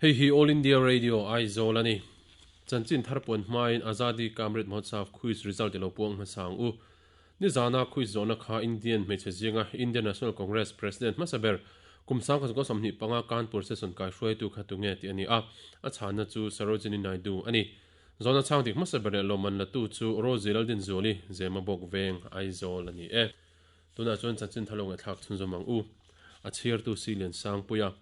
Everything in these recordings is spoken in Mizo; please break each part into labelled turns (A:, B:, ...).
A: Hei hi All India Radio, Aizawl a ni. Chanchin thar puan hmain Azadi Ka Amrit Mahotsav Quiz result i lo puang hmasa ang u. Nizana quiz zawhna kha Indian hmeichhe zinga Indian National Congress President hmasa ber kum 1925 Kanpur session kaihruaitu kha tunge tih a ni a, a chhanna chu Sarojini Naidu a ni. Zawhna chhang dik hmasa ber leh lawmman latu chu Rosie Laldinzuali, Zemabawk Veng, Aizawl a ni e. Tunah chuan chanchin thar lo ngaihthlak chhunzawm ang u. A chhiartu Si Liansangpuia.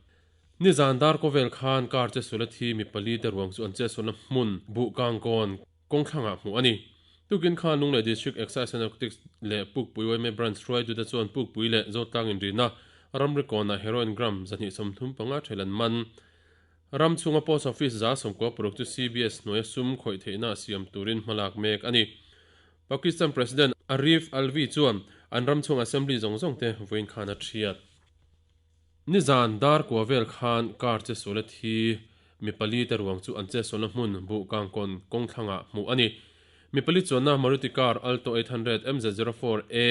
A: Nizan dar kawvel khan car che sual a thi mi pali te ruang chu an che sualna hmun buh kangkawn kawngthlangah hmuh a ni. Tukin khan Lunglei District Excise and Narcotics leh Pukpui yma Branch hruaitute chuan Pukpui leh Zotlang inrina ramri kawnah heroin gram 235 ṭhel an man. Ram chhunga Post Office 96 chu CBS hnuaia sum khawih theihna siam turin hmalak mek a ni. Pakistan President Arif Alvi chuan an ram chhung Assembly zawng zawng te vawiin khan a ṭhiat. Nizan dar kua vel khan car che sual a thi mi pali te ruang chu an che sualna hmun buh kangkawn kawngthlangah hmuh a ni. Mi pali chuanna Maruti car Alto 800 MZ04A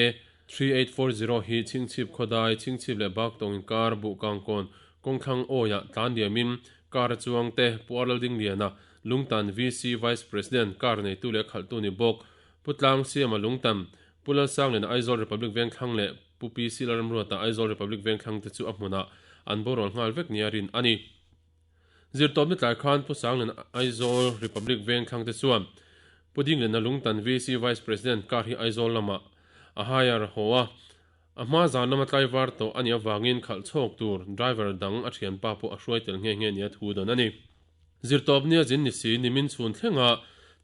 A: 3840 hi Chhingchhip khawdai, Chhingchhip leh Baktawng inkar buh kangkawn kawngthlang awiah tlan liamin car a chuang te Pu Arlaldingliana Lungtan VC Vice President car neitu leh khalhtu ni bawk Pu Tlang Siama Lungtan Pu Lalsangliana Aizawl Republic Vengthlang leh Pu PC Lalramruata Aizawl Republic Vengthlang te chu a hmunah an borual nghal vek nia rin a ni. Zirtawpni tlai khan Pu Sangliana Aizawl Republic Vengthlang te chuan Pu Dingliana Lungtan VC Vice President car hi Aizawl lamah a hire haw a, a hma zan lama tlaivar tawh a nih avangin khalh chhawk tur driver dang a thianpa pawh a hruai tel nghe nghe nia thu dawn a ni. Zirtawpnia zin ni si nimin chhun thlenga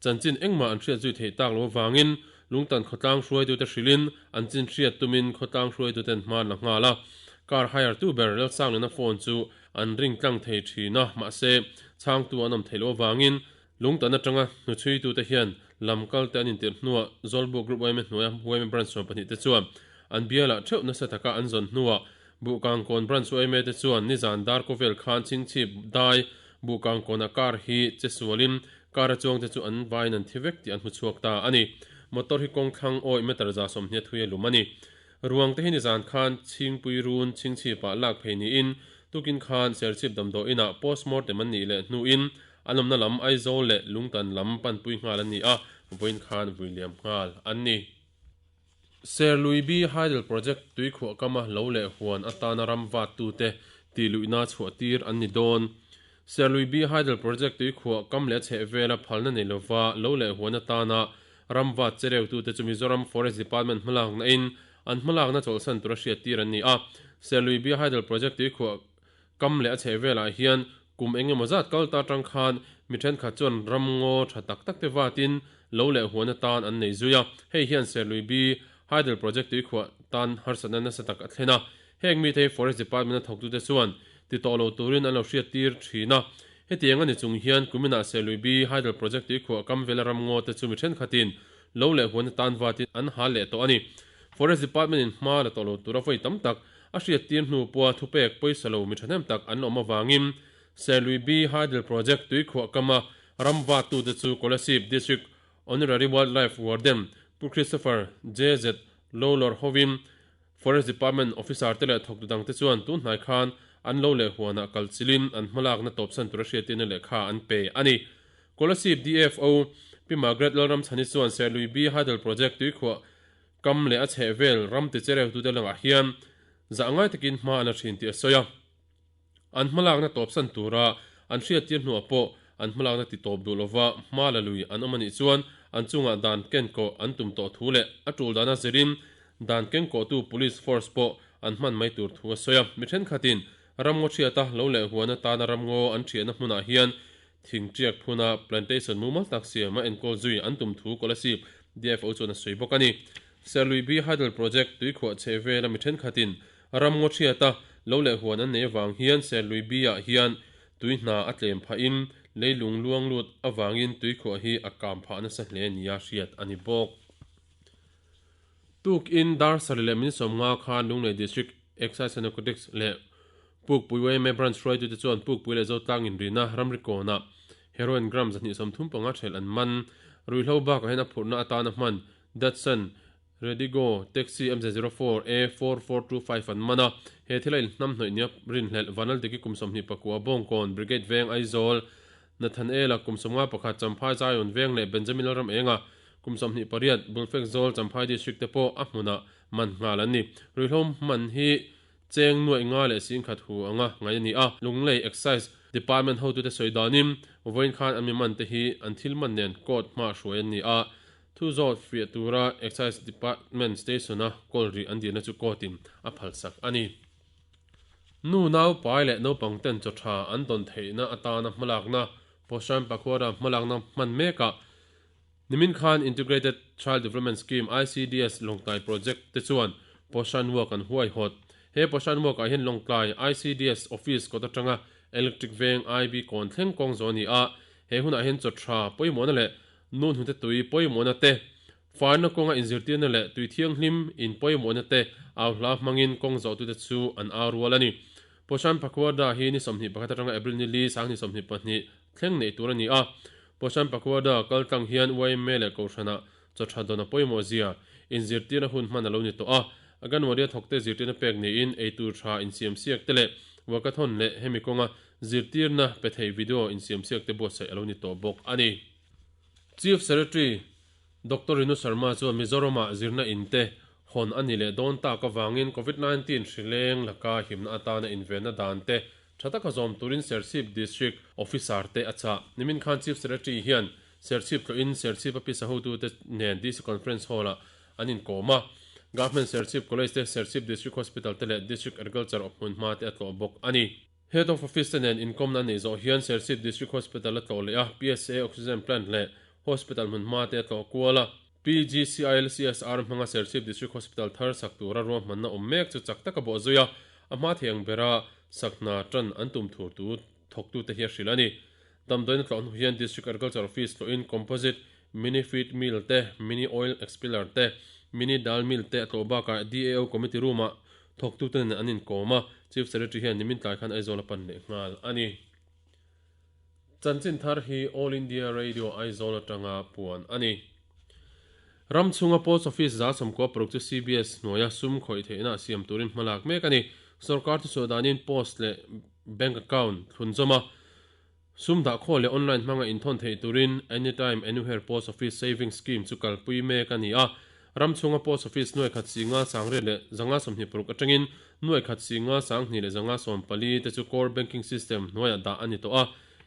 A: chanchin engmah an hriat zui theih tak lo avangin Lungtan khawtlang hruaitute hrilhin an chin hriat tumin khawtlang hruaituten hma an la nghal a. Car hire tu ber Lalsanglena phone chu an ring tlang thei thin a, mahse chhangtu an awm theih loh avangin Lungtan atanga hnuchhuitute hian lam kalte an intirh hnuah Zawlbuk Group yma hnuaia yma Branch 12 te chuan an bialah theuh nasa taka an zawn hnuah Buhkangkawn Branch yma te chuan nizan dar kawvel khan chhingchhip dai Buhkangkawnah car hi che sualin car a chuangte chu an vaiin an thi vek tih an hmu chhuak ta a ni. Motor hi kawng thlang awih meter 120 thui a lum a ni. Ruang te hi nizan khan Chhingpui run chhingchhipah lak phei niin tukin khan Serchhip damdawi inah postmortem an nih leh hnuin an awmna lam Aizawl leh Lungtan lam panpui nghal an ni a, vawiin khan vui liam nghal an ni. Serlui B Hydel Project tuikhuah kama lo leh huan atana ram vattute tih luihna chhuah tir an ni dawn. Serlui B Hydel Project tuikhuah kam leh a chheh vela phalna nei lova lo leh huan atana ram vat che reutute chu Mizoram Forest Department hmalakna in an hmalakna chawlhsan tura hriat tir an ni a. Serlui B Hydel Project tuikhuah kam leh a chheh velah hian kum eng emaw zat kal ta atang khan mi thenkhat chuan ramngaw tha tak tak te vatin lo leh huan atan an nei zui a, hei hian Serlui B Hydel Project tuikhuah tan harsatna nasa tak a thlen a, heng mite hi Forest Department a thawktute chuan ti tawh lo turin an lo hriattir thin a, hetiang a ni chung hian kuminah Serlui B Hydel Project tuikhuah kam vela ramngaw te chu mi thenkhatin lo leh huan atan vatin an hal leh tawh a ni. Forest Department in hma la tawh lo tura vawi tam tak A hriattir hnu pawha thupek pawisa lo mi thahnem tak an awm avangin Serlui B Hydel Project tuikhuah kama ram vattute chu Kolasib District Honorary Wildlife Warden Pu Christopher JZ Lawlor hovin Forest Department Officer te leh thawktu dangte chuan tun hnai khan an lo leh huanah kal chilin an hmalakna tawpsan tura hriattirna lehkha an pe a ni. Kolasib DFO Pi Margaret Lalramchhani chuan Serlui B Hydel Project tuikhuah Kam leh a chheh vel ram ti chereu tute langah hian zah ngai takin hma an la thin tih a sawi a. An hmalakna tawpsan tura an hriattir hnuah pawh an hmalakna ti tawp duh lova hma la lui an awm a nih chuan an chungah dan kenkawh an tum tawh thu leh a tul dana zirin dan kenkawhtu Police Force pawh an hman mai tur thu a sawi a. Mi thenkhatin ramngaw thiata lo leh huan atana ramngaw an thiahna hmunah hian Thingtiak phuna plantation mumal tak siam a enkawl zui an tum thu Kolasib DFO chuan a sawi bawk a ni. Serlui B Hydel Project tuikhuah chheh vela mi thenkhatin ramngaw thiata lo leh huan an nei avang hian Serlui B ah hian tui hna a tlem phahin leilung luang lut avangin tuikhuah hi a kam phah nasa hle nia hriat a ni bawk. Tukin dar sarih leh min 50 khan Lunglei District Excise and Narcotics leh Pukpui yma Branch hruaitute chuan Pukpui leh Zotlang inrina ramri kawnah heroin gram 235 thelh an man. Ruihhlo bakah hian a phurhna atana hman Datsun. Redigo Taxi MZ04 A4425 an man a, he thila inhnamhnawih nia rinhlelh Vanaldiki kum 29 Bawngkawn Brigade Veng Aizawl, Nathanaela kum 51 Champhai Zion Veng leh Benjamin Lalram Enga kum 28 Bulfek Zawl Champhai District te pawh a hmunah man nghal an ni. Ruihhlo man hi cheng nuaih nga leh singkhat hu anga ngaih a ni a, Lunglei Excise Department hotute sawi danin vawiin khan an mi man te hi an thil man nen court hma hruai an ni a, Thu zawt fiah tura Excise Department Station-a kawl rih an dirna chu court-in a phalsak a ni. Nu nau pai leh naupang ten chaw tha an dawn theihna atana hmalakna Poshan Pakhwada hmalakna hman mekah nimin khan Integrated Child Development Scheme, ICDS, Lawngtlai Project te chuan Poshan Walk an huaihawt. He Poshan Walk-ah hian Lawngtlai ICDS Office kawt atanga Electric Veng IB kawn thleng kawng zawh a ni a, he hunah hian chaw tha pawimawhna leh Nu hnute tui pawimawhna te, farna kawnga inzirtirna leh tui thianghlim in pawimawhna te au hla hmangin kawng zawhtute chu an au rual a ni. Poshan Pakhwada hi ni 21 atanga April ni li sang ni 22 thleng neih tur a ni a. Poshan Pakhwada kal tlang hian yma leh Kohhranah chaw tha dawn a pawimawh zia inzirtirna hun hman a lo ni tawh a. Aganwadi-a thawkte zirtirna pek niin eitur tha insiamsiak te leh walkathon leh hemi kawnga zirtirna pe thei video insiamsiak te buatsaih a lo ni tawh bawk a ni. Chief Secretary Doctor Rinu Sharma chuan Mizoram-ah zirna in te hawn a ni leh dawn tak avangin Covid 19 hri leng laka himna atana invenna dan te tha taka zawm turin Serchhip District Officer te a chah. Nimin khan Chief Secretary hian Serchhip tlawhin Serchhip a pisa hotute nen DC Conference Hall-ah an inkawm a. Government Serchhip College te, Serchhip District Hospital te leh District Agriculture awp hmunhma te a tlawh bawk a ni. Head of Office te nen inkawmna an neih zawh hian Serchhip District Hospital a tlawh leh a, PSA Oxygen Plant leh Hospital hmun hma te a tlawh kual a. PGCILCSR hmanga Serchhip District Hospital thar sak tura ruahmanna awm mek chu chak taka bawh zui a, a hma thei ang bera sak hna tan an tum thur tu thawktute hi a hrilh a ni. Damdawiin a tlawh hnu hian District Agriculture Office tlawhin Composite Mini Feed Mill te, Mini Oil Expeller te, Mini Dal Mill te a tlawh bakah DAO Committee Room-ah thawktute nen an inkawm a, Chief Secretary hian nimin tlai khan Aizawl a pan leh nghal a ni. Chanchin thar hi All India Radio Aizawl atanga puan a ni. Ram chhunga Post Office 196 chu CBS hnuaia sum khawih theihna a siam turin hmalak mek a ni. Sorkar thuchhuah danin Post leh Bank Account thlunzawm a, Sum dah khaw leh online hmanga inthawn theih turin Anytime Anywhere Post Office Savings Scheme chu kalpui mek a ni a. Ram chhunga Post Office nuai khat singa sangriat leh 526 atangin nuai khat singa sanghnih leh 514 te chu Core Banking System hnuaiah dah a ni tawh a.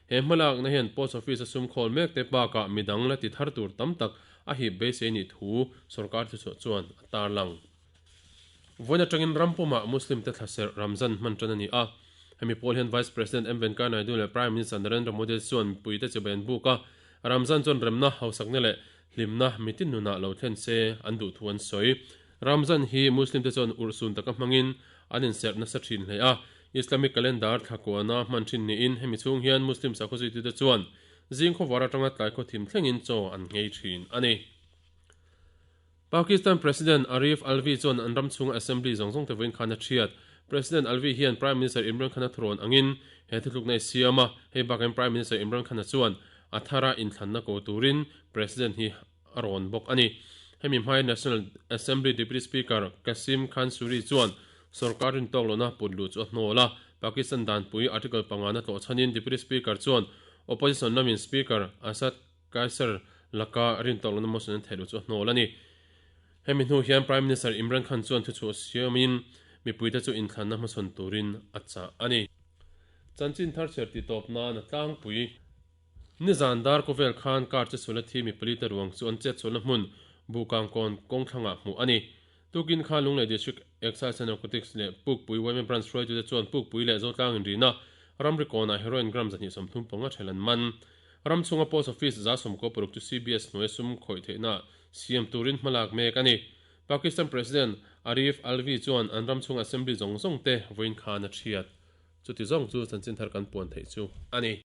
A: He hmalakna hian Post Office a sum khawl mek te bakah midang la ti thar tur tam tak a hip beisei nih thu sorkar thuchhuah chuan a tarlang. Vawiin atangin ram pumah Muslim te thlaserh Ramzan hman tan a ni a. Hemi pawl hian Vice President M Venkaiah Naidu leh Prime Minister Narendra Modi chuan mipuite chibai an buk a. Ramzan chuan remna, hausakna leh hlimna mitin nunah lo thlen se an duh thu an sawi. Ramzan hi Muslim te chuan urhsun taka hmangin an inserh nasa thin hle a. Islamic calendar thla kuana hman thin niin hemi chhung hian Muslim sakhaw zuitute chuan zing khawvar atanga tlai khawthim thlengin chaw an nghei thin a ni. Pakistan President Arif Alvi chuan an ram chhunga Assembly zawng zawng te vawiin khan a thiat. President Alvi hian Prime Minister Imran Khan-a thurawn angin he thutlukna i siam a, hei bakain Prime Minister Imran Khan-a chuan a thara inthlanna ko turin President hi a rawn bawk a ni. Hemi hmaia National Assembly Deputy Speaker Qasim Khan Suri chuan sorkar rintawk lohna put luh chu a hnawl a, Pakistan danpui Article pangana tlawh chhanin Deputy Speaker chuan Opposition lamin Speaker Asad Kaiser laka rintawk lohna motion an theih loh chu a hnawl a ni. Hemi hnu hian Prime Minister Imran Khan chuan thuchhuah siamin mipuite chu inthlanna hmasawn turin a chah a ni. Chanchin thar chher ti tawp nan a tlangpui. Nizan dar khawvel khan car che sual a thi mi pali te ruang chu an chet chhuahna hmun Buhkangkawn kawngthlangah hmuh a ni. Tukin khan Lunglei District Excise and Narcotics leh Pukpui yma Branch hruaitute chuan Pukpui leh Zotlang inrina ramri kawnah heroin gram 235 ṭhel an man. Ram chhunga Post Office 96 chu CBS hnuaia sum khawih theihna siam turin hmalak mek a ni. Pakistan President Arif Alvi chuan an ram chhunga Assembly zawng zawng te vawiin khan a ṭhiat. Chuti zawng chu chanchin thar kan puan theih chu a ni.